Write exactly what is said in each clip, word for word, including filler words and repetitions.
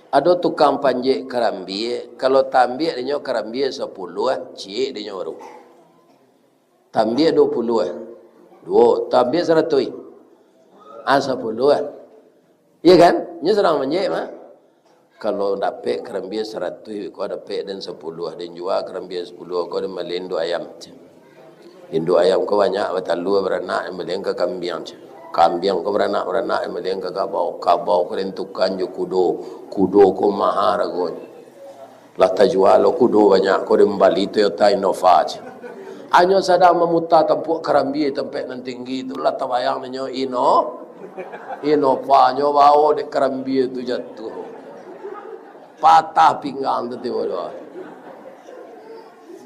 Ado tukang panjek karambia, kalau taambiak dinyo karambia sapuluah, ciek dinyo baru. Taambiak duo puluah, duo, taambiak saratuih, ah, sapuluah. Iya kan? Nyo surang manjek mah. Kalau dapek karambia saratuih, ko dapek den sapuluah, den jua karambia sapuluah, ko den bali induak ayam. Induak ayam ko banyak batalua, baranak, den balian ka kambiang. Kambiang ko baranak-baranak, den balian ka kabau. Kabau ko den tukan jo kudo. Kudo ko maha haragonyo. Lah tajua lo kudo banyak ko, den bali Toyota Innova. Hanyo sadang mamuta tampuak karambia tampek nan tinggi tu, lah tabayang dinyo Inno-, Innova nyo bao dek karambia tu jatuah. Patah pinggang tu tibo tu.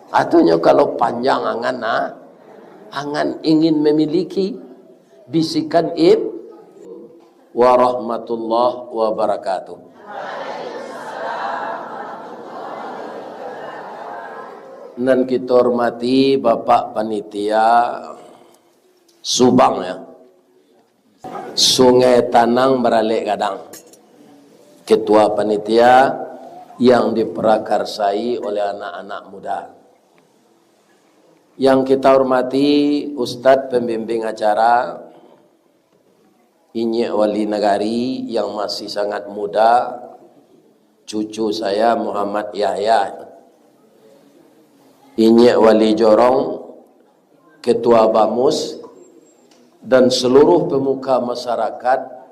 Atunyo kalau panjang angan, nah, angan ingin memiliki, bisikan ib-, warahmatullahi wabarakatuh. Nan kita hormati Bapak Panitia Subang, ya. Sungai Tanang Baralek Gadang. Ketua Panitia yang diprakarsai oleh anak-anak muda. Yang kita hormati Ustadz Pembimbing Acara, Inyiak Wali Nagari yang masih sangat muda, cucu saya Muhammad Yahya, Inyiak Wali Jorong, Ketua Bamus, dan seluruh pemuka masyarakat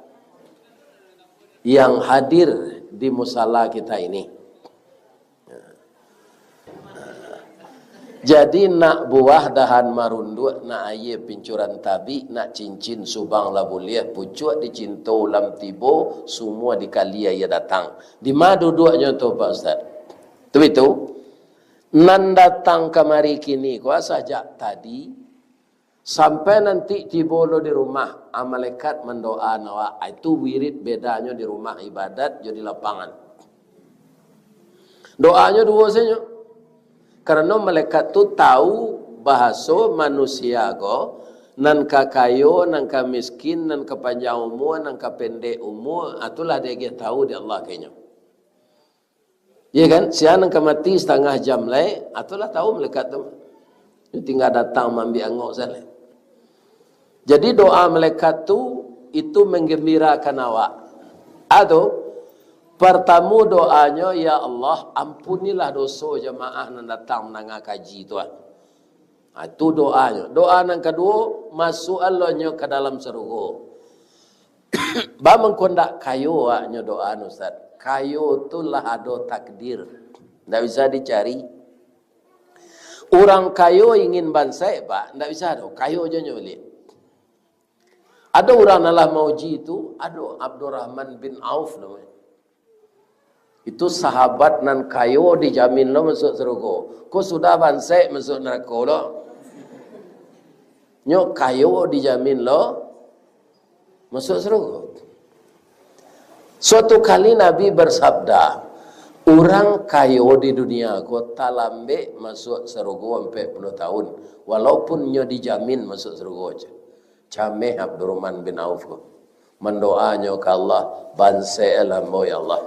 yang hadir di musala kita ini. Jadi, nak buah dahan marunduak, nak aia pincuran tabik, nak cincin subang lah buliah, pucuak dicinto ulam tibo, sumua dikali aia datang. Di ma duduaknyo tu, Pak Ustaz? Tu itu, nan datang kamari kini ko sajak tadi, sampai nanti tibo lo di rumah, ah, malaikat mandoaan awak. Ah, itu wirid bedanyo di rumah ibadat jo di lapangan. Doanyo duo sajo. Karano malaikat tu tahu bahaso manusia ko, nan ka kayo, nan ka miskin, nan ka panjang umua, nan ka pendek umua, ah, tu lah diagiah tahu di Allah kainyo. Iya kan? Sia nan ka mati satangah jam lai, ah, tu lah tahu malaikat tu. Tingga datang maambiak angok sajo lai. Jadi doa malaikat tu itu menggembirakan awak. Atau, pertamo doanyo, "Ya Allah, ampunilah doso jamaah nan datang mandanga kaji tu, ah." Ha, tu doanyo. Doa nan kaduo, "Masuaklah nyo ka dalam sarugo." Ba mangko ndak kayo awaknyo doa, Ustaz? Kayo tu lah ado takdir. Ndak bisa dicari. Urang kayo ingin bansaik, Pak, ndak bisa doh. Kayo jo nyo baliak. Ado urang nan lah mauji tu, ado Abdurrahman bin Auf namonyo. Itu sahabat nan kayo dijamin lo masuak sarugo. Ko sudah bansaik masuak narako lo. Nyo kayo dijamin lo masuak sarugo. Suatu kali Nabi bersabda, "Urang kayo di dunia ko talambek masuak sarugo ampek puluah tahun, walaupun nyo dijamin masuak sarugo." Cameh Abdurrahman bin Auf ko. Mandoanyo ka Allah, "Bansaiklah ambo, ya Allah.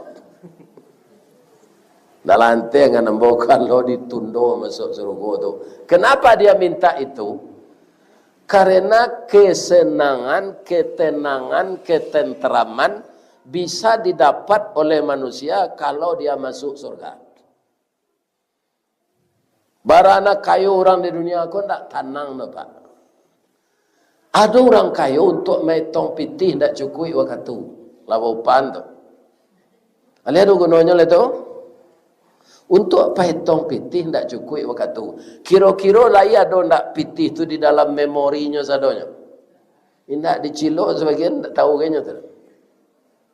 Ndak lanteh ngan ambo kalau ditundo masuak sarugo tu." Kenapa dia minta itu? Karena kesenangan, ketenangan, ketenteraman bisa didapat oleh manusia kalau dia masuk surga. Bara nan kayo urang di dunia ko ndak tanang doh, Pak. Ado urang kayo untuak maetong pitih ndak cukuik wakatu. Lah baupan tu. Alih ado gunonyo lai tu? Untuak paetong pitih ndak cukuik wakatu. Kiro-kiro lai ado ndak pitih tu di dalam memorinyo sadonyo? Indak, dicilok sabagian, ndak tahu kayaknyo tu.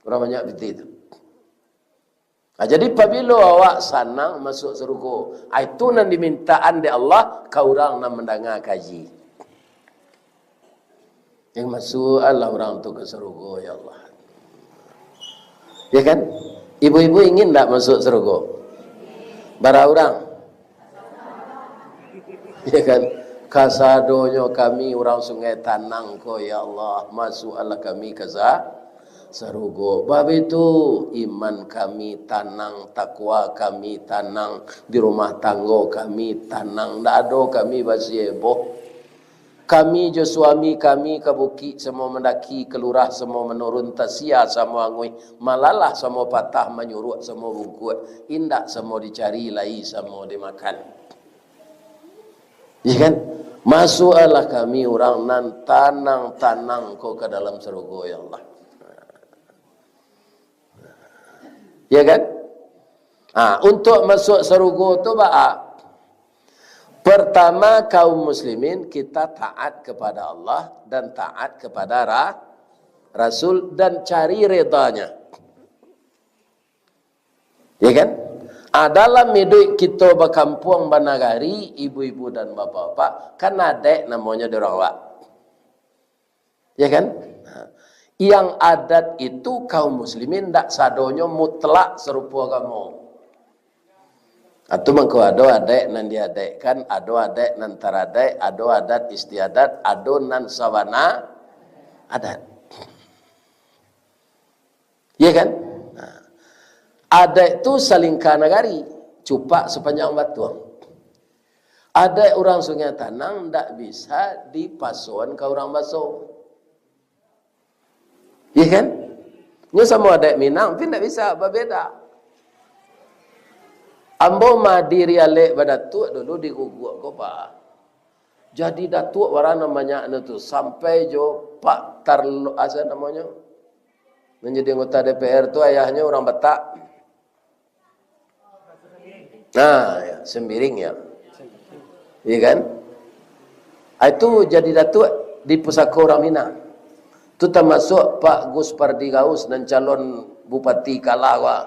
Urang banyak pitih tu. Ha, jadi, pabilo awak sanang masuak sarugo, ha, itu nan dimintaan dek Allah ka urang nan mandanga kaji. Yang masuaklah urang tu ka sarugo, ya Allah. Ya kan? Ibu-ibu ingin ndak masuak sarugo? Bara urang? Ya kan? Kasadonyo kami urang Sungai Tanang ko, ya Allah, masuaklah kami ka sa-, sarugo. Bab itu, iman kami tanang, takwa kami tanang, di rumah tanggo kami tanang, ndak ado kami basieboh. Kami jo suami kami ka bukik samo mandaki, ka lurah samo manurun, tasia samo anguih, malalah samo patah, manyuruak samo bungkuak, indak samo dicari, lai samo dimakan. Iya kan? Masuaklah kami urang nan tanang-tanang ko ka dalam sarugo, ya Allah. Ya kan? Ah, untuk masuk sarugo tu baa? Pertama, kaum muslimin, kita taat kepada Allah dan taat kepada Ra-, Rasul dan cari redanya. Ya kan? Ah, dalam iduik kito bakampuang, banagari, ibu-ibu dan bapak-bapak, kan adaik namonyo di urang awak. Ya kan? Nah, yang adat itu kaum muslimin ndak sadonyo mutlak sarupo agamo. Atau mangko ado adaik nan diadaikkan, ado adaik nan taradaik, ado adat istiadat, ado nan sabana adat. Iya kan? Nah, adaik tu salingka nagari, cupak sapanjang batuang. Adaik urang Sungai Tanang ndak bisa dipasoan ka urang Baso. Iya kan? Nyo samo adaik Minang, tapi ndak bisa, babeda. Ambo madiri alek badatuak dulu di Guguak ko, Pak. Jadi datuak bara nan banyak tu, sampai jo Pak Tarlo, asa namonyo, nan jadi anggota D P R tu, ayahnyo urang Batak. Nah, ya, Sembiring ya. Iya kan? Ah, itu jadi datuak di pusako urang Minang. Tu tamasuak Pak Gus Pardi Gaus nan calon bupati kalah, wah.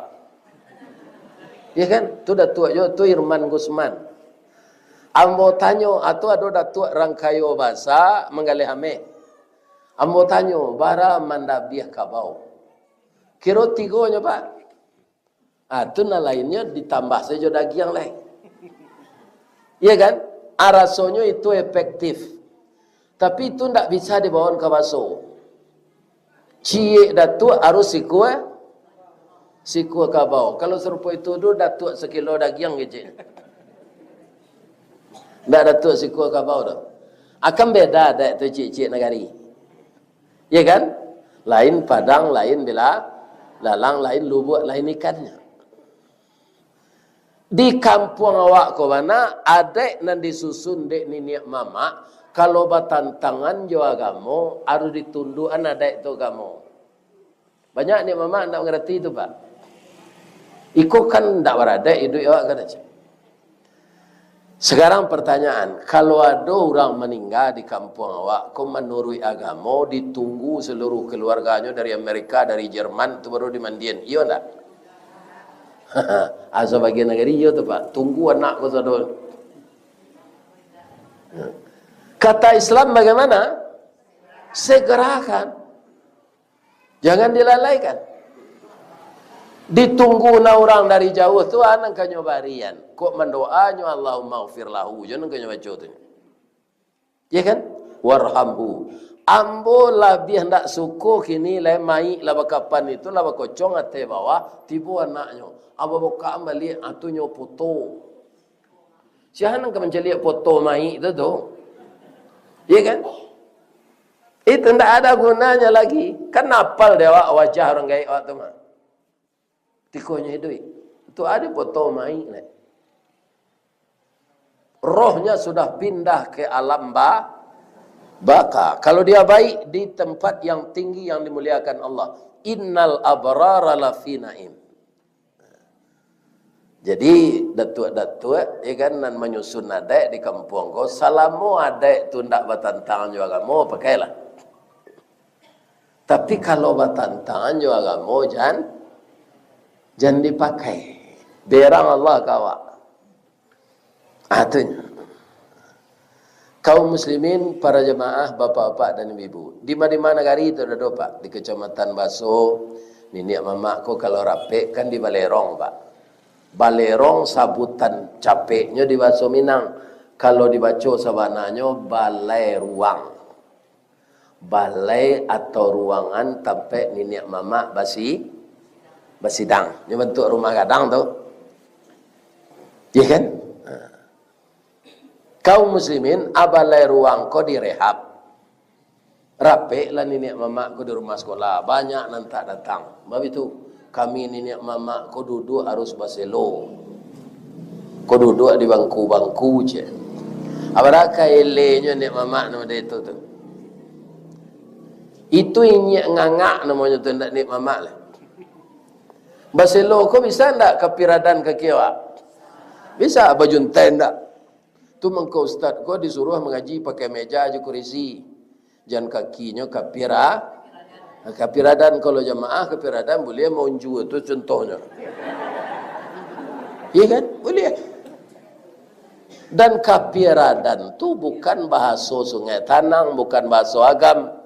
Iya kan? Tu datuak jo, tu Irman Gusman. Ambo tanyo, ah, tu ado datuak rang kayo basa manggaleh ameh. Ambo tanyo, bara mandabiah kabau? Kiro tigonyo, Pak. Ah, tu nan lainnyo ditambah sajo dagiang lai. Iya kan? Ah, rasonyo itu efektif. Tapi itu ndak bisa dibawakan ka baso. Ciek datuak harus sikua, sikua kabau. Kalau sarupo itu tu, datuak sakilo dagiang kecek. Ndak datuak sikua kabau tu. Akan beda adaik tu ciek-ciek nagari. Ya kan? Lain Padang, lain bila-, lalang, lain lubuak, lain ikannyo. Di kampuang awak ko bana, adaik nan disusun dek niniak mamak, kalau batantangan jo agamo, harus ditunduakan adaik tu agamo. Banyak niniak mamak ndak mangarati tu, Pak. Iko kan ndak baradaik iduik awak, kan, aja. Sekarang pertanyaan, kalau ado urang maningga di kampuang awak ko, manuruik agamo, ditunggu seluruh keluarganyo dari Amerika, dari Jerman, tu baru dimandian, iyo ndak? Ah, sabagian nagari iyo tu, Pak. Tunggu anak ko sado. Kata Islam bagaimana? Segerakan. Jangan dilalaikan. Ditunggu na urang dari jauah tu, ah, nan kanyo barian. Kok mandoanyo, "Allahumma ghfir lahu," jo nan kanyo baco tu. Ya kan? "Warhamhu." Ambo labiah ndak suko kini lai, mayik lah bakapan itu, lah bakocong ateh bawah, tibo anaknyo. Ambo buka baliak, atunyo poto. Sia nan ka mancaliak poto mayik tu, tu? Ya kan? Itu ndak ada gunanya lagi. Kan apal dek awak wajah urang gaek awak tu mah. Tikonyo iduik. Tu ado poto mayik lai. Rohnya sudah pindah ke alam ba-, baka. Kalau dia baik, di tempat yang tinggi yang dimuliakan Allah. "Innal abrara lafi naim." Jadi, datuak-datuak, ya kan, nan manyusun adaik di kampuang ko, salamo adaik tu ndak batantangan jo agamo, pakailah. Tapi, kalau batantangan jo agamo, jan, jan dipakai. Berang Allah ka awak. Ah, tu nyo. Kaum muslimin, para jamaah, bapak-bapak dan ibu-ibu. Di ma-, di ma nagari tu ado, Pak? Di Kecamatan Baso, niniak mamak ko kalau rapek kan di Balerong, Pak. Balerong sabutan capeknyo di baso Minang. Kalau dibaco sabananyo, Balai Ruang. Balai atau ruangan tampek niniak mamak basi-, basidang. Nyo bantuak rumah gadang tu. Iya kan? Ha. Kaum muslimin, a balai ruang ko direhab. Rapeklah niniak mamak ko di rumah sekolah. Banyak nan tak datang. Babitu, kami niniak mamak ko duduak harus baselo. Ko duduak di bangku-bangku je. Abarakai elenyo niniak mamak namo itu tu. Itu inyiak ngangak namonyo tu, ndak niniak mamak lah. Baselo ko bisa ndak kapiradan kaki awak? Bisa, bajuntai ndak? Tu mangko ustaz ko disuruah mangaji pakai meja jo kurisi. Jan kakinyo kapira-, kapiradan. Kalau jamaah kapiradan buliah maunjua tu contohnyo. Iya kan? Buliah. Dan kapiradan tu bukan bahaso Sungai Tanang, bukan bahaso Agam.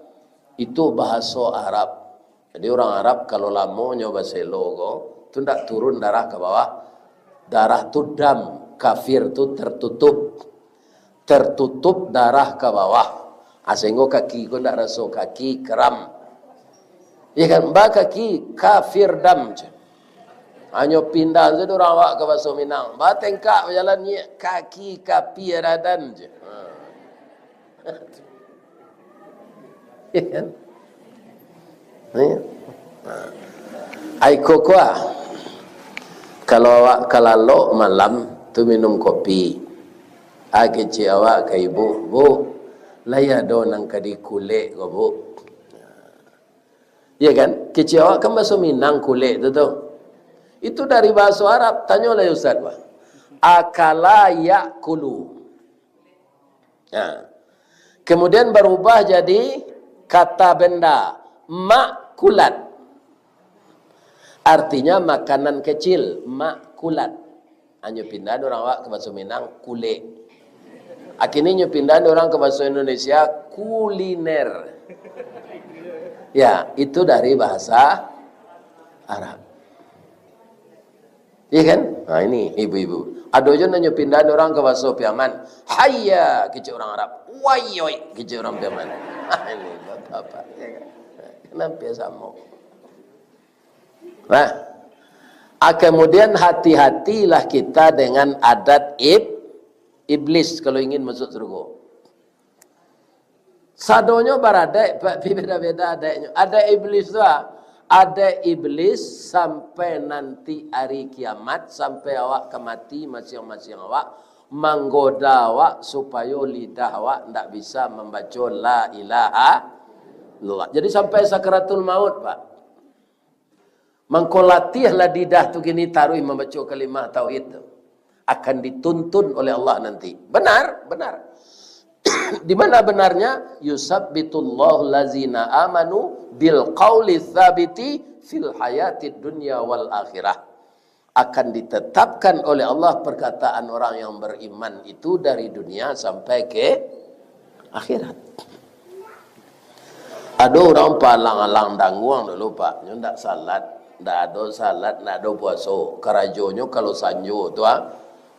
Itu bahaso Arab. Jadi, urang Arab kalau lamonyo baselo ko, tu ndak turun darah ka bawah. Darah tu dam, kafir tu tertutup. Tertutup darah ka bawah. Ah, sahinggo kaki ko ndak raso, kaki kram. Iya kan? Ba kaki kafir dam je. Hanyo pindah sajo urang awak ka baso Minang. Ba tengkak bajalan, nyiak, kaki kapiradan je. Ha. Iya kan? Iya. Ai ko kuah. Kalau awak ka lalok malam tu minum kopi. A kecek awak ka ibu, "Bu, lai ado nan ka dikulek ko, Bu?" Iya kan? Kecek awak kan baso Minang kulek tu, tu. Itu dari bahaso Arab. Tanyolah ustaz, bah. Akala yakulu. Nah, kemudian barubah jadi kata benda, makulat. Artinya makanan kecil, makulat. Hanyo pindah urang awak ka baso Minang, kulek. Akhirnyo nyo pindah urang ka baso Indonesia, kuliner. Ya, itu dari bahasa Arab. Iya kan? Nah, ini ibu-ibu. Ado juo nan nyo pindah urang ka baso Piaman. Hayya, kecek urang Arab. Wayoi, kecek urang Piaman. Ini bapak-bapak, ya kan? Kenapa samo? Nah, ah, kemudian hati-hatilah kita dengan adat ib-, iblis kalau ingin masuk surga. Sadonyo baradaik, tapi beda-beda adaiknyo. Adaik iblis tu, ah, adaik iblis sampai nanti hari kiamat, sampai awak ka mati masiang-masiang awak, manggoda awak supayo lidah awak ndak bisa mambaco la ilaha illallah. Jadi sampai sakaratul maut, Pak. Mangko latiahlah lidah tu kini taruih mambaco kalimah tauhid tu. Akan dituntun oleh Allah nanti. Benar, benar. Di mana benarnya? "Yusabbitullahu lazina amanu bil qauli tsabiti fil hayatid dunya wal akhirah." Akan ditetapkan oleh Allah perkataan orang yang beriman itu dari dunia sampai ke akhirat. Ado urang paalang-alang Dangguang dulu, Pak. Nyo ndak salat, ndak ado salat, ndak ado puaso. Karajonyo kalau sanjo tu, ah,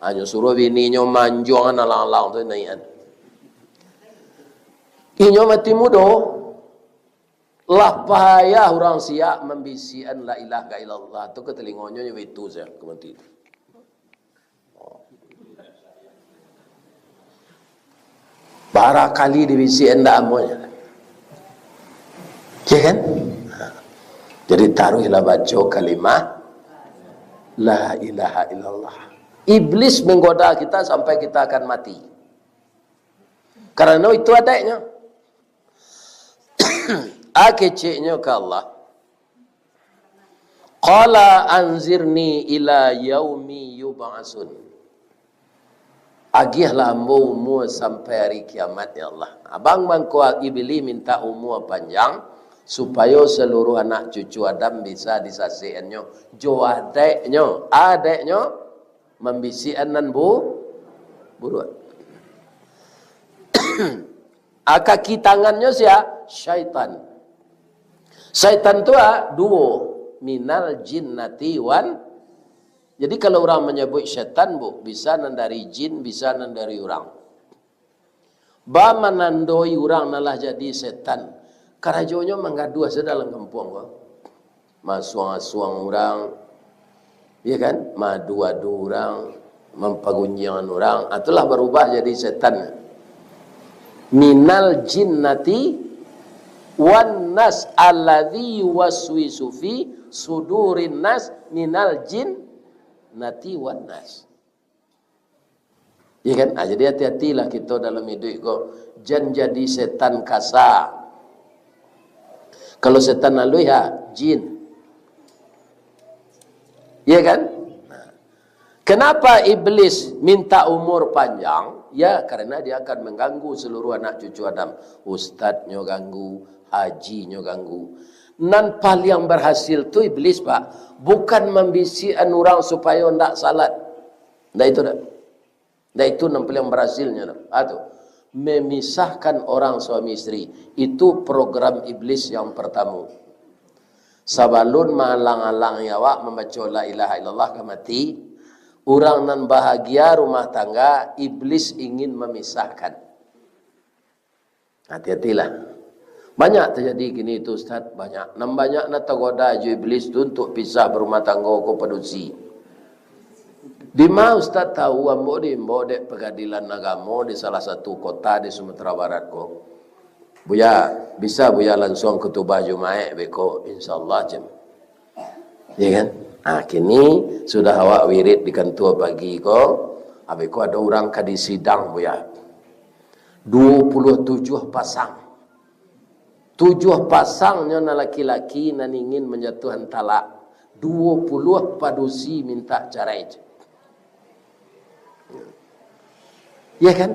hanyo suruah bininyo manjuangan alang-alang tu naiakan. Inyo mati mudo. Lah payah urang siak mambisiakan la ilaha illallah tu ka talingonyo, nyo baitu sajo ka mati tu. Bara kali dibisiakan ndak amuahnyo. Ya kan? Jadi taruihlah baco kalimah la ilaha illallah. Iblis menggoda kita sampai kita akan mati. Karano itu adaiknyo. A keceknyo ka Allah. Qala anzirni ila yaumi yub'atsun. Agiahlah ambo umua sampai hari kiamat, ya Allah. Abang mangko iblis minta umua panjang, supayo saluruh anak cucu Adam bisa disasekan-Nyo. Jo adaiknyo, adaiknyo, mambisiakan nan bu-, buruak. A, kaki tangannyo sia? Syaitan. Syaitan tu, a, duo, minal jinnati wan. Jadi, kalau urang manyabuik setan, bu, bisa nan dari jin, bisa nan dari urang. Ba manandoi urang nan lah jadi setan. Karajonyo manggaduah sajo dalam kampuang ko. Masuang-asuang urang, ya kan? Maadu-adu urang, mampagunjiangan urang. Ah, itulah barubah jadi setan. Minal jinnati wan nas alladzi yuwaswisu fi sudurin nas minal jinnati wan nas. Ya kan? Ah, jadi hati-hatilah kito dalam iduik ko. Jan jadi setan kasa. Kalau setan aluih, ha, jin. Ya kan? Nah. Kenapa iblis minta umur panjang? Ya, karena dia akan mengganggu seluruh anak cucu Adam. Ustadnyo ganggu, hajinyo ganggu. Nan paliang berhasil tu iblis, Pak. Bukan mambisiakan urang supayo ndak salat. Ndak itu dak. Ndak itu nan paliang berhasilnyo dak. Ah, tu. Memisahkan orang suami isteri. Itu program iblis yang pertama. Sabalun maalang-alangi awak mambaco la ilaha illallah ka mati, urang nan bahagia rumah tangga, iblis ingin memisahkan. Hati-hatilah. Banyak terjadi kini tu, Ustaz. Banyak. Nan banyak nan tagoda jo iblis tu untuk pisah berumah tanggo ko padusi. Dima Ustaz tahu, ambo diimbau dek pengadilan agamo di salah satu kota di Sumatera Barat ko. Buya, bisa Buya lansuang khutubah Jumaik beko, insyaallah, cen. Ya kan? Ah, kini sudah awak wirid di kantua pagi ko, abih ko ado urang ka disidang, Buya. Duo puluah tujuah pasang. Tujuah pasangnyo nan laki-laki nan ingin manjatuahan talak. Duo puluah padusi minta carai. Ya kan?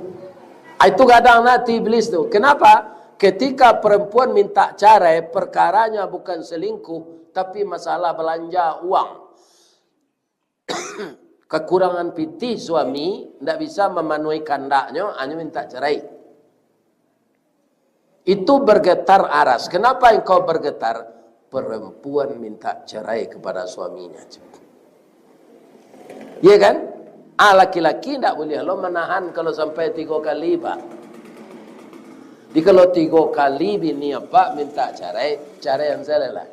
Ah, itu gadang ati iblis tu. Kenapa? Ketika perempuan minta carai, perkaranya bukan selingkuh, tapi masalah belanja uang. Kekurangan pitih suami, ndak bisa mamanuhi kandaknyo, anyo minta cerai. Itu bergetar aras. Kenapa engkau bergetar? Perempuan minta cerai kepada suaminya. Iya kan? Ah, laki-laki ndak boleh lo menahan kalau sampai tigo kali, Pak. Jadi kalau tigo kali bini apak minta cerai, cerai yang salah lah.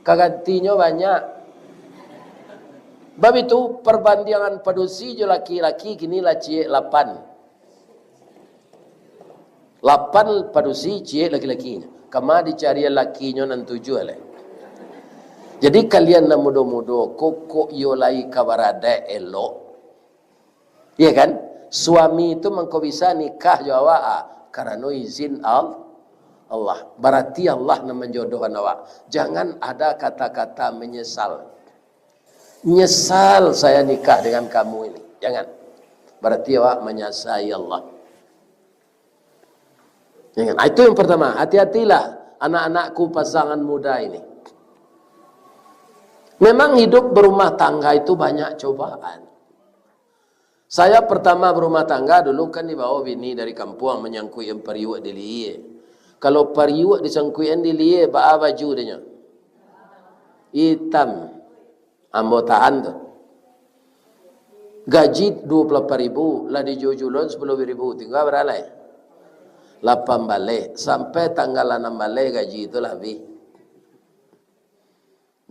Kagantinyo banyak. Bab itu, perbandingan padusi jo laki-laki kini lah ciek lapan. Lapan padusi, ciek laki-laki. Kama dicari lakinyo nan tujuah lai. Jadi kalian nan mudo-mudo, kok, kok iyo lai ka baradaik elok. Iya kan? Suami tu mangko bisa nikah jo awak, ah, karano izin Al-, Allah. Berarti Allah nan manjodohkan awak. Jangan ada kata-kata menyesal. "Nyesal saya nikah dengan kamu ini." Jangan. Berarti awak menyasai Allah. Jangan. Ah, itu yang pertama. Hati-hatilah anak-anakku pasangan muda ini. Memang hidup berumah tangga itu banyak cobaan. Saya pertama berumah tangga dulu kan dibawa bini dari kampuang manyangkuik yang pariuak di lihia. Kalau pariuak disangkuikan di lihia, baa baju dinyo? Hitam. Ambo tahan tu. Gaji dua puluh lapan ribu, lah dijulun sepuluh ribu, tingga bara lai? Lapan baleh. Sampai tanggal anam baleh gaji tu lah habih.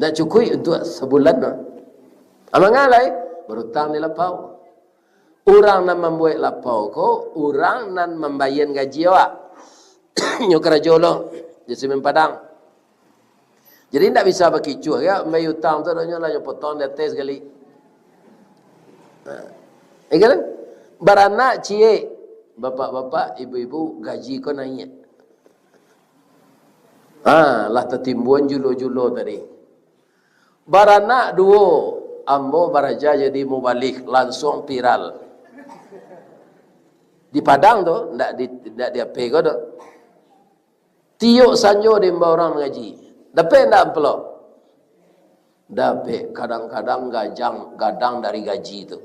Ndak cukuik untuak sabulan tu. Amangan lai, barutang di lapau. Urang nan mambuek lapau ko, urang nan mambayia gaji awak. Nyo karajo lo, di Semen Padang. Jadi ndak bisa bakicuah, ya, mambayia utang tu, adonyo lah nyo potong di ateh sakali. Nah, ya kan? Baranak ciek, bapak-bapak, ibu-ibu, gaji ko naiak. Ha, lah tatimbun julo-julo tadi. Baranak duo, ambo baraja jadi mubalig, lansuang viral. Di Padang tu, ndak di, ndak di ape ko tu. Tiok sanjo diimbau urang mangaji. Dapek ndak amplop? Dapek, kadang-kadang gajang, gadang dari gaji tu.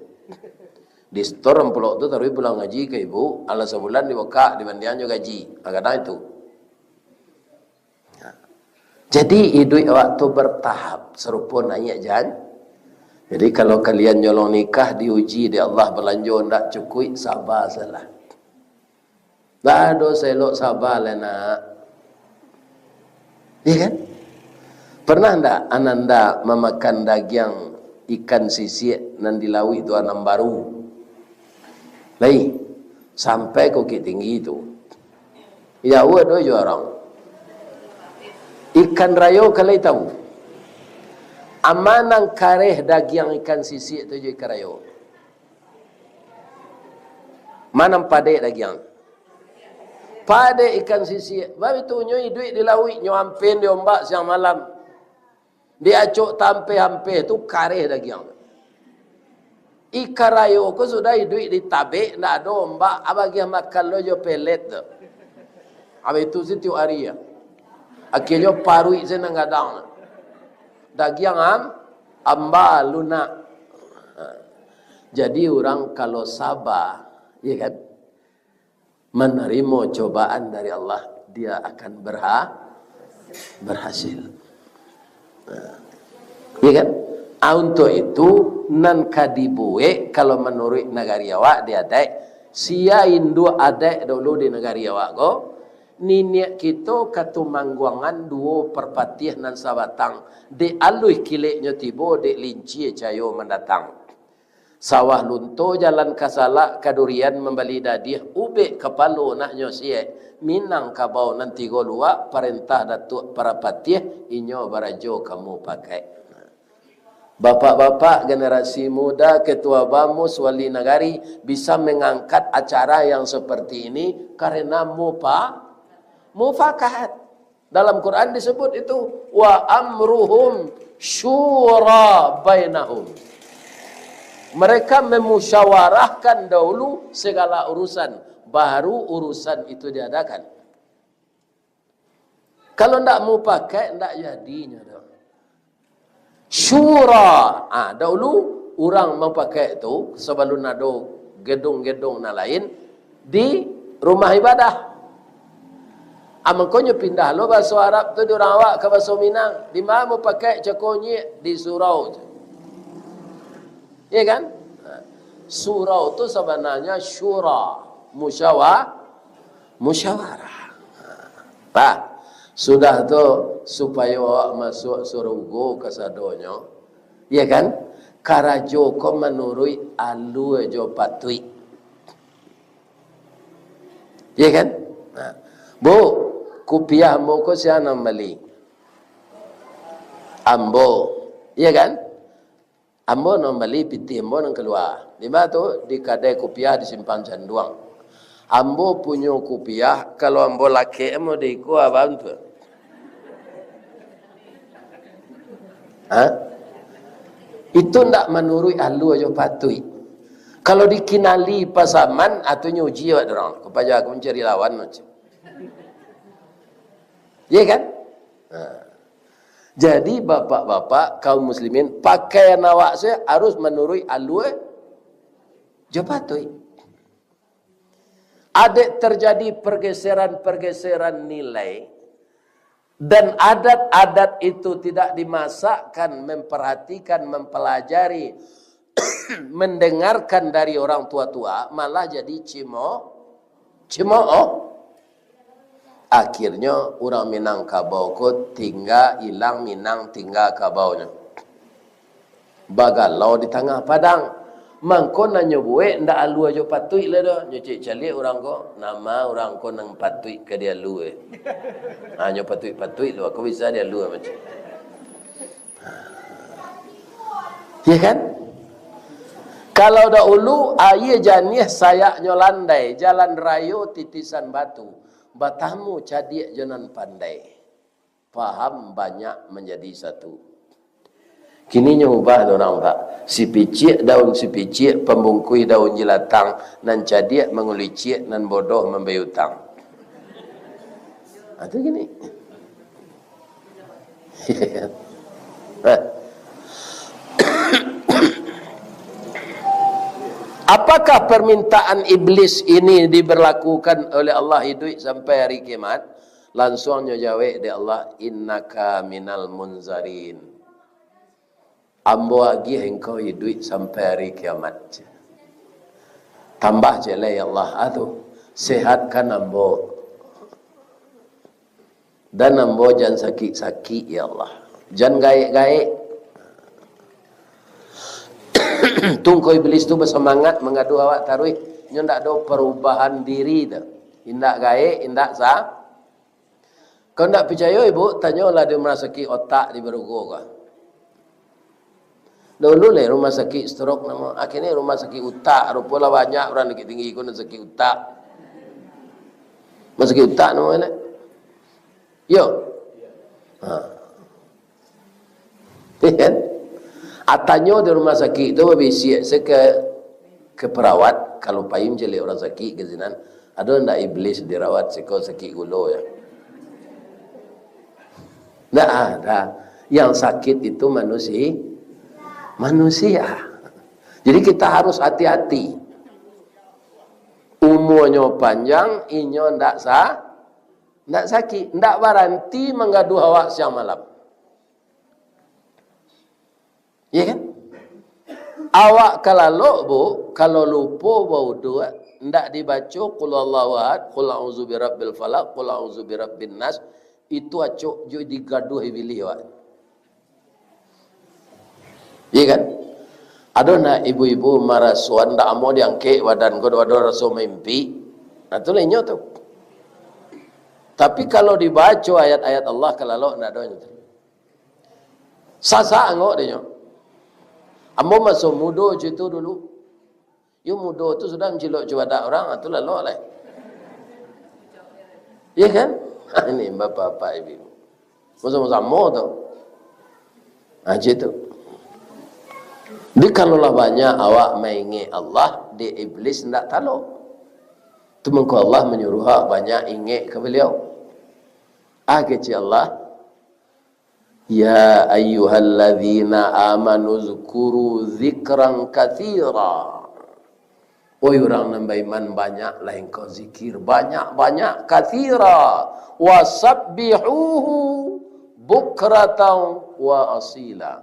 Di setor amplop tu taruih pulang ngaji ka ibu, alah sabulan dibukak, dibandiang jo gaji. Ha, gadang itu. Jadi, iduik awak tu bertahap, sarupo naiak jan. Jadi, kalau kalian nyolong nikah diuji dek Allah, balanjo ndak cukuik, saba salah. Ndak ado saelok saba lai, nak. Iya kan? Pernah ndak Ananda mamakan dagiang ikan sisiak nan di lauik tu, nan baru? Lai, sampai Bukittinggi tu. Jauah doh jo urang. Ikan rayo ka lai tahu. Aman nan kareh dagiang ikan sisiak tu jo ikan rayo. Manang padek dagiang. Padek ikan sisiak. Baitu nyo iduik di lauik, nyo ampin di ombak siang malam. Di acok tampeh-ampeh tu kareh dagiang. Ikan rayo ko sudah iduik di tabek, ndak ado ombak, abagiah makan lo jo pelet tu. Abih tu sitiok ari ya. Akhirnyo paruik se nan gadang. Dagiang am, amba lunak. Ha. Jadi urang kalau saba, ya kan, manarimo cobaan dari Allah, dia akan berha-, berhasil. Nah, ya kan? Ah, untuk itu, nan ka dibuek, kalau manuruik nagari awak, di adaik, sia induak adaik dulu di nagari awak ko, niniak kito ka tumangguangan duo parpatiah nan sabatang, dek aluih kileknyo tibo, dek lincia cayo mandatang. Sawah lunto jalan ka Salak, ka Durian mambali dadiah, ubek kapalo nak nyo siek, Minangkabau nan tigo luak, parentah Datuak Parapatiah, inyo barajo ka mupakaik. Bapak-bapak, generasi muda, ketua bamus, wali nagari, bisa mengangkat acara yang seperti ini karena mupa-, mufakat. Dalam Quran disebut itu, "Wa amruhum syura bainahum." Mereka memusyawarahkan dahulu segala urusan, baru urusan itu diadakan. Kalau ndak mupakat, ndak jadinyo doh. Syura. Ah, dahulu urang mupakaik tu, sabalun ado gedung-gedung nan lain, di rumah ibadah. Ah, mangkonyo pindah lo baso Arab tu di urang awak ka baso Minang. Di ma mupakaik cako nyiak? Di surau tu. Ya kan? Ha. Surau tu sabananyo syura, musyawa-, musyawarah. Ha. Sudah tu, supayo awak masuak surugo kasadonyo, ya kan? Karajo ko manuruik alua jo patuik. Ya kan? Ha. Bu, kupiah ambo ko sia nan bali? Ambo. Ya kan? Ambo nan bali, pitih ambo nan kalua. Di ma tu? Di kadai kupiah di Simpang Canduang. Ambo punyo kupiah, kalau ambo lakek, ambo di iko abang tu. Ha? Itu ndak manuruik alua jo patuik. Kalau dikinali pasaman, atunyo uji awak dorang. Ko paja aku mancari lawan macam. Iya kan? Ha. Jadi, bapak-bapak, kaum muslimin, pakaian awak se harus manuruik alua jo patuik. Adek terjadi pergeseran-pergeseran nilai, dan adat-adat itu tidak dimasakkan, memperhatikan, mempelajari, mendengarkan dari orang tua-tua, malah jadi cimo-, cimooh. Akhirnyo, urang Minangkabau ko tingga ilang Minang, tingga kabaunyo. Bagalau di tangah padang. Mangko nan nyo buek ndak alua jo patuik lai doh. Nyo cek caliak urang ko, nama urang ko nan patuik ka dialua. Ha, nyo patuik-patuik tu, ko bisa dialua macam. Ya kan? Kalau dahulu, aia janiah sayaknyo landai, jalan rayo titisan batu, batamu cadiak jo nan pandai, paham banyak manjadi satu. Kini nyo ubah tu urang, Pak. Sipiciak daun sipiciak, pambungkuih daun jilatang, nan cadiak mangulicik, nan bodoh mambayar utang. Ha, tu kini. Apakah permintaan iblis ini diberlakukan oleh Allah iduik sampai hari kiamat? Lansuang nyo jawek dek Allah, "Innaka minal munzarin." Ambo agiah engkau iduik sampai hari kiamat. Tambah cek lai, "Ya Allah, ah tu, sehatkan ambo." Dan ambo jan sakik-sakik, ya Allah. Jan gaek-gaek. Tungko iblis tu basamangat mangaduah awak taruih. Nyo ndak ado parubahan diri tu. Indak gaek, indak sa-, Kau ndak picayo, ibu, tanyolah di rumah sakik otak di Barugo ko. Dulu leh rumah sakik stroke namo, akhirnyo rumah sakik utak. Rupo lah banyak urang Bukittinggi ko nan sakik utak. Rumah sakik utak namo elok. Yo. Ha. Kan? Atanyo di rumah sakik tu babisiak se ke, ke perawat, kalau pai mancaliak urang sakik ka sinan, ado ndak iblis dirawat siko sakik gulo yo? Ndak ada. Yang sakit itu manusi-, manusia. Jadi kita harus hati-hati. Umuanyo panjang, inyo ndak sa-, ndak sakik, ndak baranti manggaduah awak siang malam. Iya kan? Awak ka lalok, Bu, kalau lupo bauduak, ndak dibaco Qul Huwallahu Ahad, Qul A'udzu Birabbil Falaq, Qul A'udzu Birabbin Nas, itu acok jo digaduah ibilih awak. Iya kan? Ado nak ibu-ibu marasoan, ndak amuah diangkek badan ko, ado raso mimpi. Nah, tu lah inyo tu. Tapi kalau dibaco ayat-ayat Allah ka lalok, ndak ado inyo tu. Sasak angok dinyo. Ambo maso mudo cito dulu. Yo mudo tu sudah mancilok cubadak urang, ah, tu lalok lai. Iya kan? Ini bapak-bapak ibu. Samo-samo tu. Ah, cito. Jadi, kalau lah banyak awak maingek Allah, di iblis ndak talok. Tu mangko Allah manyuruah awak banyak ingek ka Baliau. Ah, kecek Allah, "Ya ayyuhalladzina amanu dzkuru dzikran katsira." Oi urang nan baiman, banyaklah engkau zikir, banyak-banyak, katsira, "wasabbihuhu bukratan wa asila."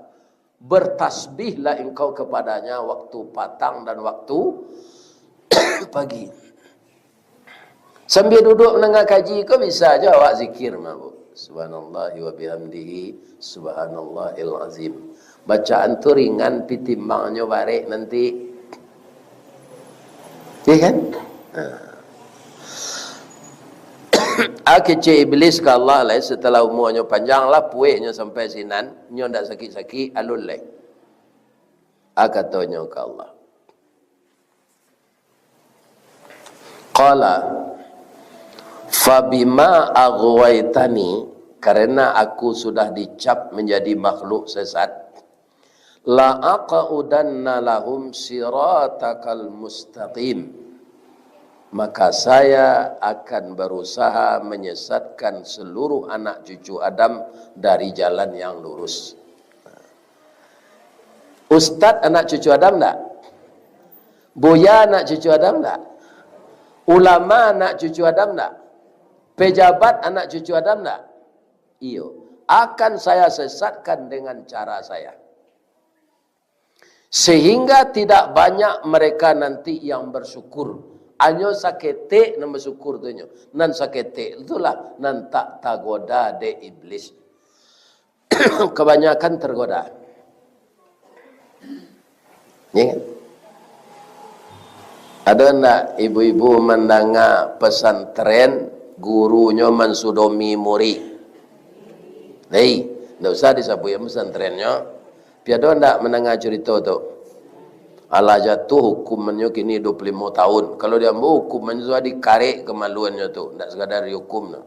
Bertasbihlah engkau kepada-Nya waktu patang dan waktu pagi. Sambia duduak mandanga kaji ko bisa jo awak zikir mah, Bu. Subhanallahi wa bihamdihi, subhanallahil azim. Bacaan tu ringan, pi timbangnyo barek nanti. Iya kan? Ha. Ah, kecek iblis ka Allah lai, setelah umuanyo panjang lah, pueknyo sampai sinan, nyo ndak sakik-sakik, alun lai. Ah, katonyo ka Allah. Qala, "Fabima aghwaytani," karena aku sudah dicap menjadi makhluk sesat, "la aqudanna lahum siratakal mustaqim," maka saya akan berusaha menyesatkan seluruh anak cucu Adam dari jalan yang lurus. Ustad anak cucu Adam ndak? Buya anak cucu Adam ndak? Ulama anak cucu Adam ndak? Pejabat anak cucu Adam ndak? Iyo, akan saya sesatkan dengan cara saya. Sehingga tidak banyak mereka nanti yang bersyukur. Hanyo saketek nan bersyukur tu nyo. Nan saketek itulah nan tak tagoda dek iblis. Kebanyakan tergoda. Ya kan? Ada ndak ibu-ibu mandanga pesantren gurunyo mansudomi murid? Hei, ndak usah disabuik pesantrennyo. Piado ndak mandanga curito tu? Alah jatuh hukumannyo kini dua puluh limo tahun. Kalau di ambo hukumannyo sudah dikarek kamaluannyo tu, ndak sekadar dihukum tu.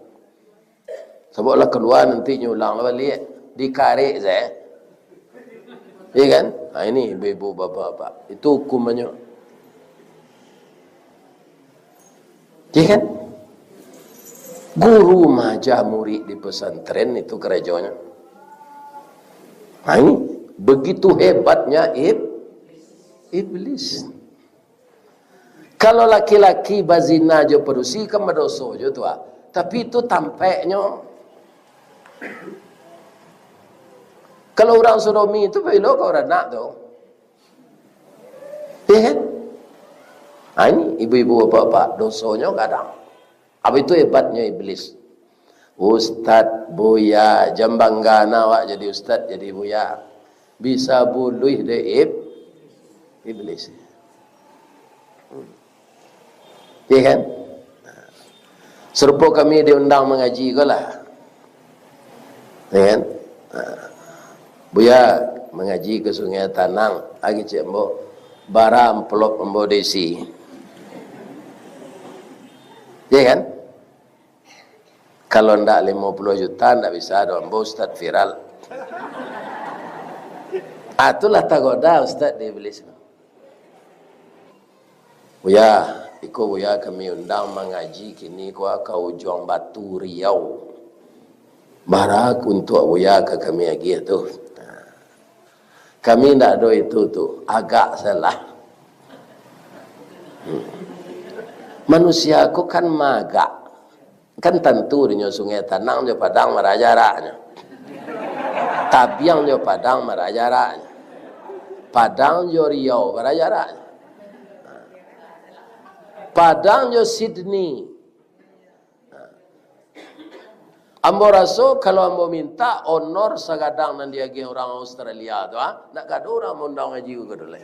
Sabab lah kalua nanti nyo ulang lah baliak. Dikarek sae. Iya kan? Ha, ini ibu-ibu, bapak-bapak. Itu hukumannyo. Iya kan? Guru maaja murid di pesantren itu karajonyo. Nah, ini begitu hebatnya ib-, iblis. Kalau laki-laki bazina jo padusi, kan badoso jo tu, ah. Tapi itu tampaknyo. Kalau urang sodomi tu, bilo ka urang nak tu. Iya kan? Ha, ini ibu-ibu, bapak-bapak, dosonyo gadang. Apa itu hebatnyo iblis. Ustaz, buya, jan bangga nah awak jadi ustaz, jadi buya. Bisa buluih dek ib-, iblis. Iya kan? Sarupo kami diundang mangaji ko lah. Iya kan? Buya mangaji ka Sungai Tanang, agi cek ambo, bara amplop ambo diisi. Iya kan? Kalau ndak limo puluah juta, ndak bisa doh, ambo ustaz viral. Ah, itulah tagoda ustaz di iblis. Buya, iko buya kami undang mangaji kini ko ka Ujuang Batu, Riau. Bara untuak buya ka kami agiah tu. Kami ndak ado itu tu, agak salah. Hmm. Manusia ko kan maagak. Kan tantu dinyo Sungai Tanang jo Padang bara jaraknyo. Tabiang jo Padang bara jaraknyo. Padang jo Riau bara jaraknyo. Padang jo Sydney. Ambo raso, kalau ambo minta honor sagadang nan diagiah urang Australia tu, ha, ndak ka ado urang maundang ngaji ko doh lai.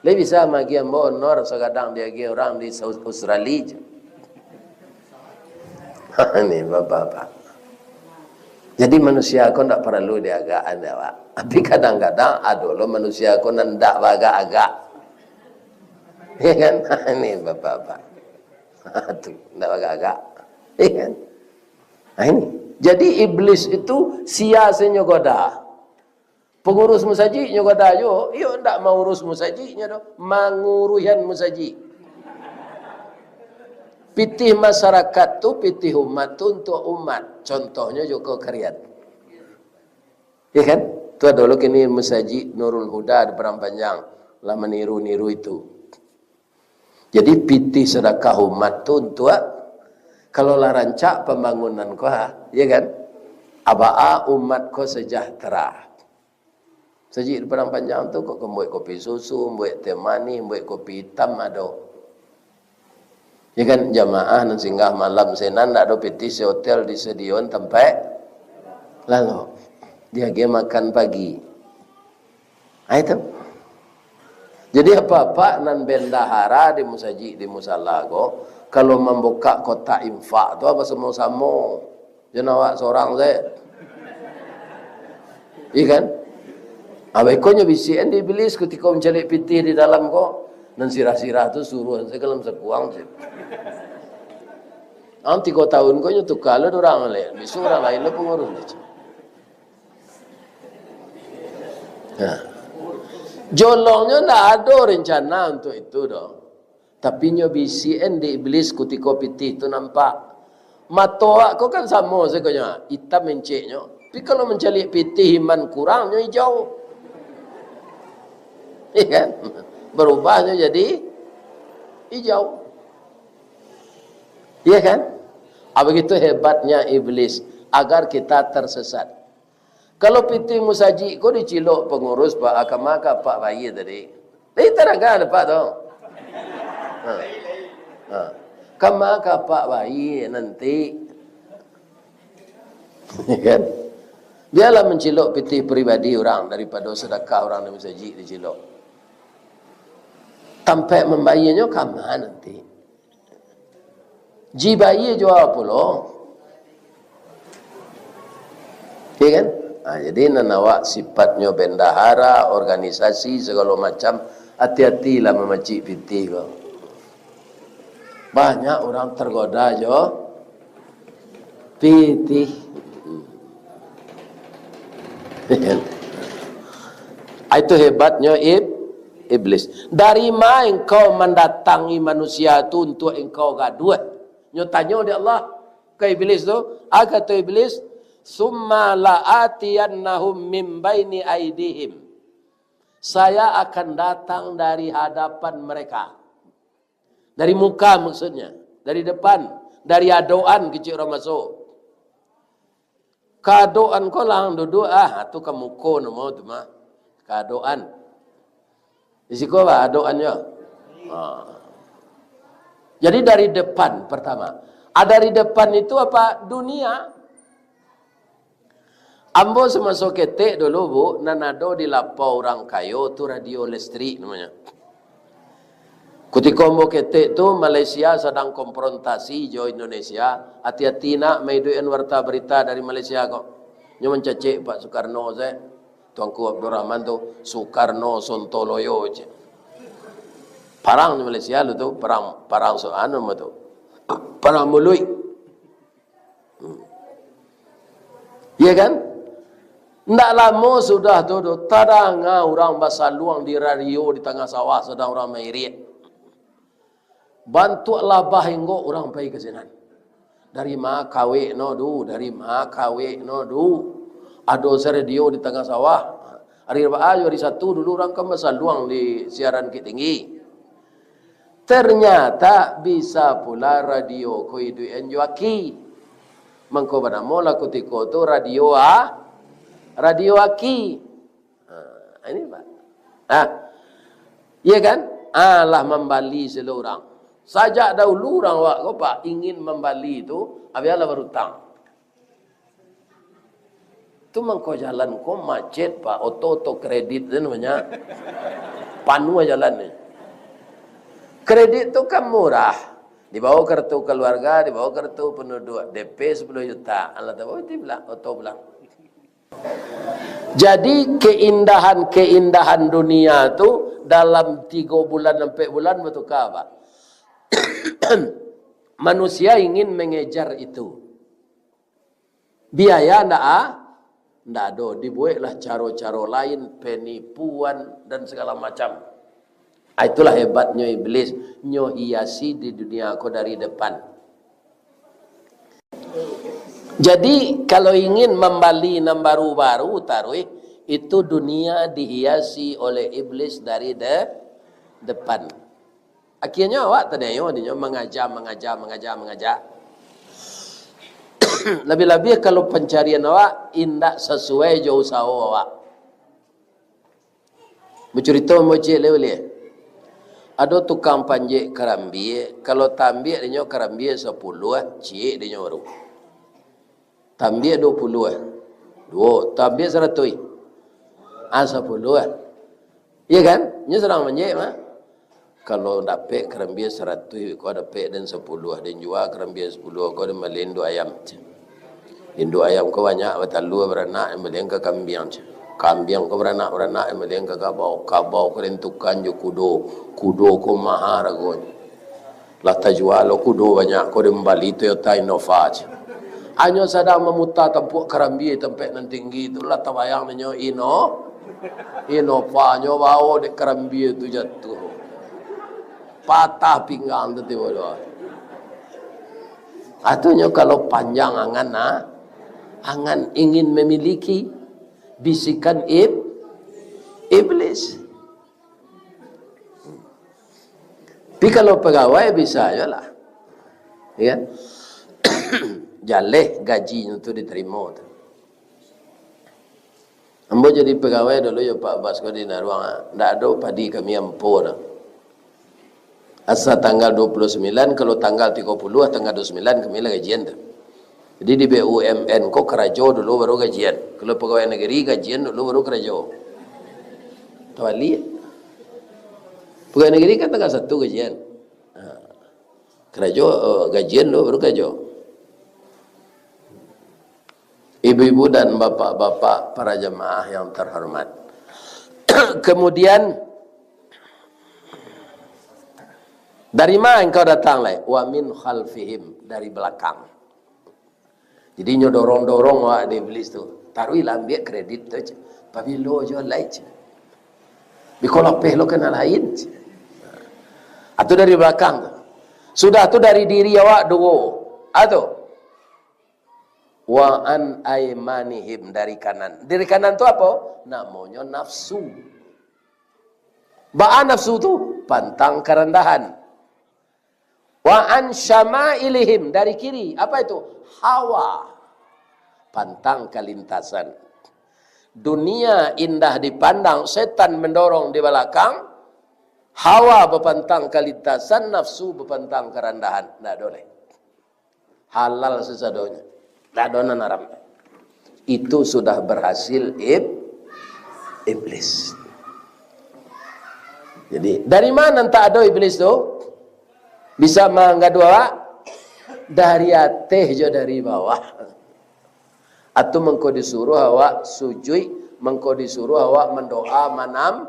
Lai bisa magiah ambo honor sagadang diagiah urang di Aus-, Australia. Ni, bapak-bapak. Jadi, manusia ko ndak paralu diagakan dek awak. Tapi, kadang-kadang ado lo manusia ko nan ndak baagak-agak. Ya kan? Ni, bapak-bapak. Tu, ndak baagak-agak. Ya kan? Nah, ini. Jadi, iblis itu sia se nyo goda. Pangurus musajik nyo goda juo, iyo ndak maurus musajiknyo doh, manguruihan musajik. Pitih masyarakat tu, pitih umat tu untuak umat. Contohnyo jo ko karian. Ya kan? Tu ado lo kini Musajik Nurul Huda di Padang Panjang, lah maniru-niru itu. Jadi, pitih sadakah umat tu untuak, kalau lah rancak pambangunan ko, ha, ya kan? Abaa umat ko sejahtera. Sajik di Padang Panjang tu, kok, kok buek kopi susu, buek teh manih, buek kopi itam ado. Ya kan, jamaah nan singgah malam sinan, ndak ado pitih, sehotel disediakan tampek lalok. Diagiah makan pagi. Ah, itu. Jadi, apak-apak nan bendahara di musajik, di musala ko, kalau mambukak kotak infak tu, basamo-samo. Jan awak sorang sajo. Iya kan? Abih ko nyo bisiakan di iblis kutiko mancaliak pitih di dalam ko. Nan sirah-sirah tu suruahan sajo ka dalam sakuang sajo. Ang tigo tahun ko nyo tuka lo urang lai. Bisuak urang lain lo pangurus. Nah. Jolongnyo ndak ado rencana untuak itu doh. Tapi nyo bisiakan di iblis kutiko pitih tu nampak. Mato awak ko kan samo sakonyo, itam enceknyo. Tapi kalau mancaliak pitih iman kurang, nyo ijau. Iya kan? Barubahnyo jadi ijau. Iya kan? Ah, begitu hebatnya iblis, agar kita tersesat. Kalau pitih musajik ko dicilok pangurus, Pak, ah, kama ka apak baia tadi. Lai tadanga dek apak tu. Ha. Ha. Kama ka apak baia nanti. Kan? Bialah mancilok pitih pribadi urang daripado sadakah urang di musajik dicilok. Tampek mambaianyo kama nanti. Ji baia juo pulo. Iya kan? Ha, jadi nan awak sifatnyo bendahara, organisasi, sagalo macam, ati-atilah mamacik pitih ko. Banyak urang tergoda jo pitih. Itu hebatnyo ib-, iblis. Dari ma engkau mandatangi manusia tu untuak engkau gaduah? Nyo tanyo dek Allah ka iblis tu, a kato iblis, "Summa la'atiyannahum min baini aidihim." Saya akan datang dari hadapan mereka. Dari muka maksudnya, dari depan, dari adokan kecek urang masuk. Ka adokan ko lah ang duduak, ah, tu ka muko namo tu mah. Ka adokan. Di siko bah adokannyo. Ha. Jadi dari depan pertama. Ah, dari depan itu apa? Dunia. Ambo samaso ketek dulu, Bu, nan ado di lapau urang kayo tu radio listrik namonyo. Kutiko ambo ketek tu, Malaysia sadang konfrontasi jo Indonesia. Ati-ati nak maiduikan warta berita dari Malaysia ko. Nyo mancacek Pak Sukarno se. Tuanku Abdurrahman tu, Sukarno Sontoloyo je. Parang di Malaysia lu tu, parang, parang so-, anu ma tu. Parang muluik. Hmm. Iya kan? Ndak lamo sudah tu, tu, tadanga urang basaluang di radio di tangah sawah, sadang urang mairik. Bantuak labah inggok urang pai ka sinan. Dari ma kawek no du, dari ma kawek no du. Ado se radio di tangah sawah. Hari Rabu jo hari Sabtu dulu urang kan basaluang di siaran Bukittinggi. Ternyata bisa pula radio ko iduikan jo aki. Mangko banamo lah kutiko tu radio a-, radio aki. Ha, ini, Pak. Ha. Iya kan? Ah, lah mambali silo urang. Sajak dahulu urang awak ko, Pak, ingin mambali tu, abialah barutang. Tu mangko jalan ko macet, Pak. Oto-oto kredit tu namanya. Panuah jalan ni. Kredit tu kan murah. Dibawa kartu keluarga, dibawa kartu penduduk, D P sepuluh juta. Alah tabawa ti pulang, oto pulang. Jadi, keindahan-keindahan dunia tu dalam tigo bulan, ampek bulan batuka, Pak. Manusia ingin mengejar itu. Biaya ndak a-, ndak ado, dibueklah caro-caro lain, penipuan, dan segala macam. Ah, itulah hebatnyo iblis, nyo hiasi di dunia ko dari depan. Jadi, kalau ingin mambali nan baru-baru taruih, itu dunia dihiasi oleh iblis dari de-, depan. Akhirnyo awak taniayo dinyo mangaja, mangaja, mangaja, mangaja. Labiah-labiah kalau pancarian awak indak sasuai jo usaho awak. Bacurito ambo ciek lai buliah. Ado tukang panjek karambia, kalau taambiak dinyo karambia sapuluah, ciek dinyo baru. Taambiak duo puluah, duo, taambiak saratuih, ah, sapuluah. Iya kan? Nyo sadang manjek mah. Kalau dapek karambia saratuih ko, dapek den sapuluah, den jua karambia sapuluah ko, den bali induak ayam. Induak ayam ko banyak batalua baranak, den balian ka kambiang. Kambiang ko baranak-baranak, den balian ka kabau. Kabau ko den tukan jo kudo. Kudo ko maha haragonyo. Lah tajua lo kudo banyak ko, den bali Toyota Innova. Hanyo sadang mamuta tampuak karambia tampek nan tinggi tu, lah tabayang dinyo Inno-, Innova, nyo bao dek karambia tu jatuah. Patah pinggang tu tibo doh. Atunyo kalau panjang angan, nah, angan ingin memiliki, bisikan ib-, iblis. Tapi kalau pegawai bisa je lah. Ya kan? Jaleh gajinyo tu diterimo tu. Ambo jadi pegawai dulu yo Pak Bas ko di Naruang, ah. Ndak ado padi kami ampo tu. Asa tanggal dua puluh sembilan, kalau tanggal tiga puluh, tanggal dua puluh sembilan kami lah gajian tu. Jadi di B U M N ko karajo dulu baru gajian. Kalau pegawai negeri gajian dulu baru karajo. Tawali. Pegawai negeri kan tanggal satu gajian. Ha. Karajo, eh, gajian dulu baru karajo. Ibu-ibu dan bapak-bapak para jamaah yang terhormat. Kemudian, dari ma engkau datang lai? Wa min khalfihim, dari belakang. Jadi, nyo dorong-dorong awak dek iblis tu. Taruihlah, ambiak kredit tu, ceh. Pabilo juo lai, ceh. Biko lapeh lo ka nan lain, ceh. Atau dari belakang tu. Sudah tu dari diri awak duo. Atau wa an aimanihim, dari kanan. Dari kanan tu apo? Namonyo nafsu. Baa nafsu tu? Pantang karandahan. Wa an syama'ilihim, dari kiri. Apa itu? Hawa. Pantang kalintasan. Dunia indah dipandang, setan mendorong di balakang, hawa bapantang kalintasan, nafsu bapantang karandahan. Ndak ado lai. Halal sasadonyo. Tak ado nan haram. Itu sudah berhasil ib-, iblis. Jadi, dari ma nan tak ado iblis tu? Bisa manggadu awak? Dari ateh jo dari bawah. Atu mangko disuruh awak sujuik, mangko disuruh awak mandoa manam-,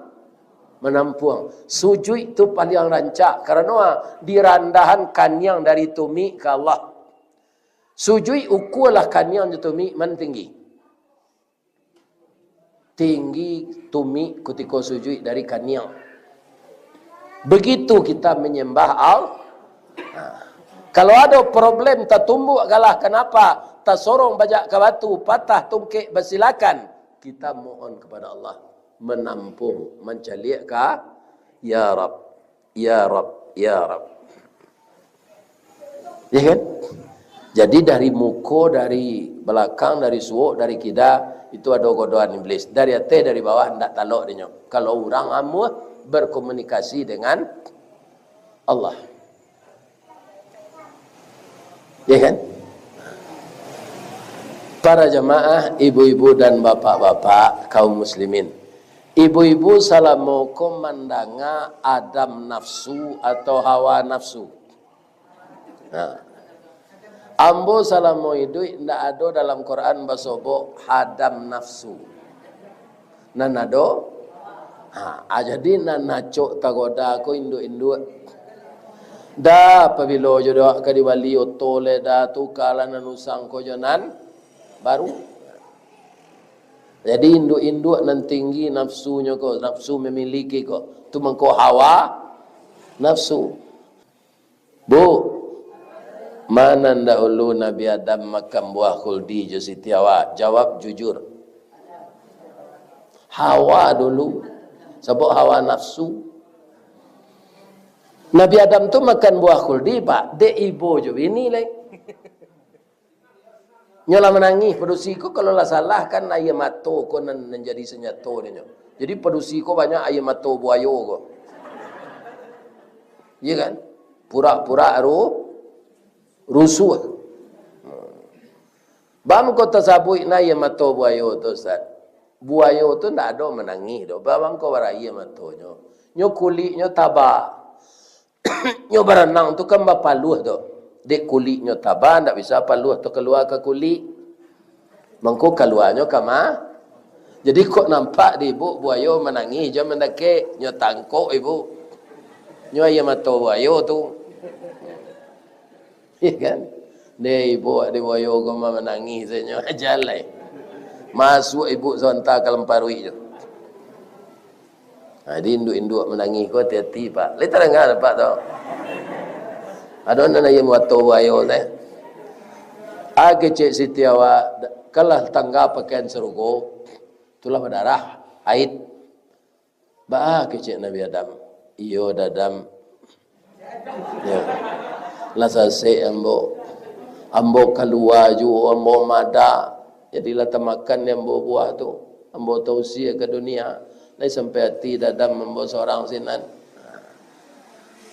manampuang. Sujuik tu paliang rancak, karano, ah, dirandahan kaniang dari tumik ka Allah. Sujuik ukualah kaniang jo tumik man tinggi. Tinggi tumik kutiko sujuik dari kaniang. Begitu kita menyembah Al-, nah, kalau ado problem, tatumbuk galah, kanapa? Tasorong bajak ka batu, patah tungkek, basilakan. Kita mohon kepada Allah, manampuang, mancaliak ka, "Ya Rab, ya Rab, ya Rab." Ya kan? Jadi dari muko, dari balakang, dari suok, dari kida, itu ado godoan iblis. Dari ateh, dari bawah, ndak talok dinyo. Kalau urang amuah berkomunikasi dengan Allah. Ya kan? Para jamaah, ibu-ibu dan bapak-bapak, kaum muslimin. Ibu-ibu salamo ko mandanga Adam nafsu atau Hawa nafsu? Nah. Ambo salamo iduik ndak ado dalam Quran basobok hadam nafsu. Nan ado? Ha, ah, jadi nan acok tagoda ko induak-induak. Da, pabilo jo dek awak ka dibali oto lai, da, tukalah nan usang ko jo nan baru. Jadi induak-induak nan tinggi nafsunyo ko, nafsu memiliki ko, tu mangko hawa nafsu. Bu, ma nan dahulu Nabi Adam makan buah khuldi jo Siti Hawa? Jawab jujur. Hawa dulu. Sabab hawa nafsu. Nabi Adam tu makan buah khuldi, Pak, dek ibo jo bini lai. Nyo lah manangih, padusi ko, kalau lah salah kan aia mato ko nan, nan jadi sanjato dinyo. Jadi padusi ko banyak aia mato buayo ko. Iya kan? Pura-pura ru-, rusuah. Baa mangko tasabuik na aia mato buayo tu, Ustaz? Buayo tu ndak ado manangih doh. Baa mangko baraia matonyo? Nyo kuliknyo taba. Nyo baranang tu kan bapaluah tu. Dek kuliknyo taba, ndak bisa paluah tu kalua ka kulik. Mangko kaluanyo ka ma-, jadi kok nampak di ibu buayo manangih jo mandakek, nyo tangkok ibu. Nyo aia mato buayo tu. Iya kan? Deh, ibu di buayo ko ma-, manangih sajo, jalai. Masuak ibu sabanta ka lamparuik tu. Ha, jadi induak-induak manangih ko hati-hati, Pak. Lai tadanga, Pak, tu? Ado nan aia mato buayo teh. Ah, kecek Siti Hawa, kalah tangga pakaian sarugo, tulah badarah, haid. Baa kecek Nabi Adam? Iyo, Dadam. Yo. Lah sasek ambo. Ambo kalua juo, ambo mada. Jadi lah tamakan dek ambo buah tu. Ambo tausia ka dunia. Lai sampai ati dadam ambo sorang sinan.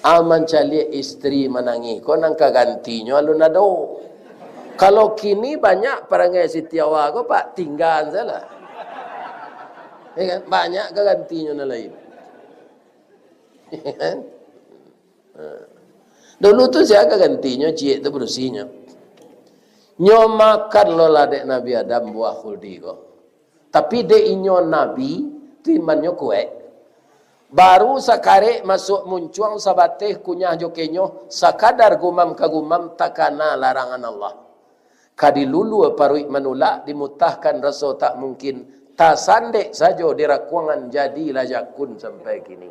A mancaliak istri manangih ko nan ka gantinyo alun ado. Kalau kini banyak parangai Siti Hawa ko, Pak, tinggaan sajolah. Ya kan? Banyak ka gantinyo nan lain. Dulu tu sia ka gantinyo, ciek tu padusinyo. Nyo makan lo lah dek Nabi Adam buah khuldi ko. Tapi dek inyo nabi, tu imannyo kuaik. Baru sakarek masuak muncuang sabateh kunyah jo kenyo, sakadar gumam ka gumam takana larangan Allah. Ka dilulua paruik manulak, dimutahkan raso tak mungkin, tasandek sajo di rakuangan, jadilah jakun sampai kini.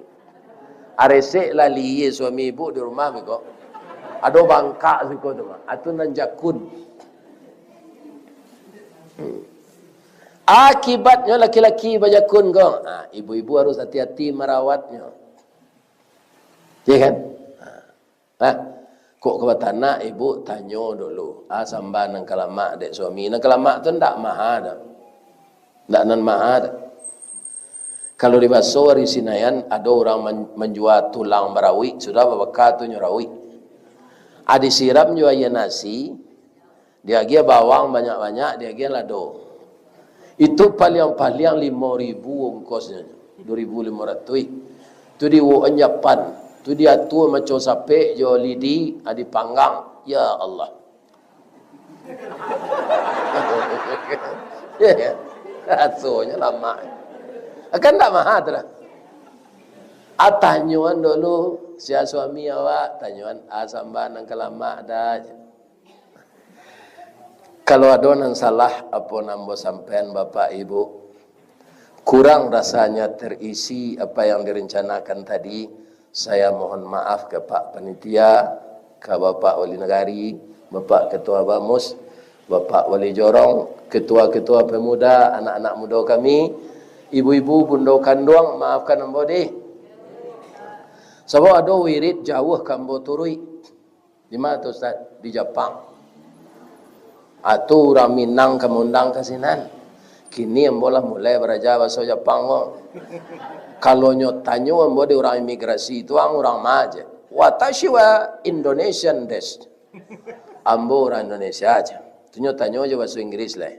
Aresek lah lihia suami ibu di rumah beko. Ado bangkak siko tu mah. Atu nan jakun. Hmm. Akibatnyo laki-laki bajakun ko. Ha, ibu-ibu harus hati-hati marawatnyo. Ya kan? Ha. Nah, kok ka batanak, ibu tanyo dulu. Ah, samba nan ka lamak dek suami. Nan ka lamak tu ndak maha doh. Ndak nan maha doh. Kalau di baso ari Sinayan, ado urang man-, manjua tulang barawik, sudah babaka tu nyo rawik. Ah, disiram jo aia nasi, Diagiah bawang banyak-banyak, diagiah lado. Itu paliang-paliang limo ribu ongkosnyo, dua ribu limo ratuih. Tu di Wuhan, Japan. Tu diatua maco sapek jo lidi, ah, dipanggang. Ya Allah. Rasonyo lamak. Kan ndak maha tu lah. Ah, tanyoan dulu, sia suami awak, tanyoan, ah, samba nan ka lamak dah. Kalau ado nan salah, apo nan ambo sampaian, Bapak Ibu, kurang rasanya terisi apa yang direncanakan tadi, saya mohon maaf ke Pak Panitia, ke Bapak Wali Nagari, Bapak Ketua Bamus, Bapak Wali Jorong, ketua-ketua pemuda, anak-anak muda kami, ibu-ibu, bundo kanduang, maafkan ambo dih. Sabab ado wirid jauah ka ambo turuik. Di ma tu, Ustaz? Di Japang. Atu urang Minang ka maundang ka sinan. Kini ambo lah mulai baraja bahaso Japang ko. Kalau nyo tanyo ambo di urang imigrasi tu, ang urang ma je. "Watashi wa Indonesian desu." Ambo urang Indonesia je. Tu nyo tanyo jo bahaso Inggris lai.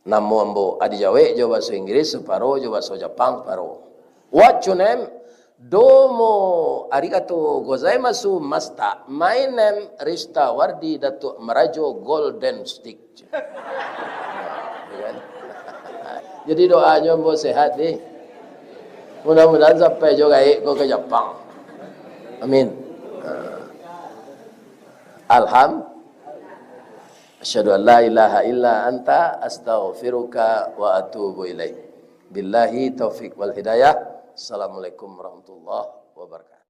Namo ambo, ah, dijawek jo bahaso Inggris saparo, jo bahaso Japang saparo. "What's your name?" "Domo arigato gozaimasu, Master. My name Rista Wardi Datuk Marajo Golden Stick." Nah, kan? Jadi doanyo ambo sehat ni. Mudah-mudahan sampai jo gaek ko ka Japang. Amin. Nah. Alham-, Asyhadu an la ilaha illa anta, astaghfiruka wa atubu ilaik. Billahi taufik wal hidayah. Assalamualaikum warahmatullahi wabarakatuh.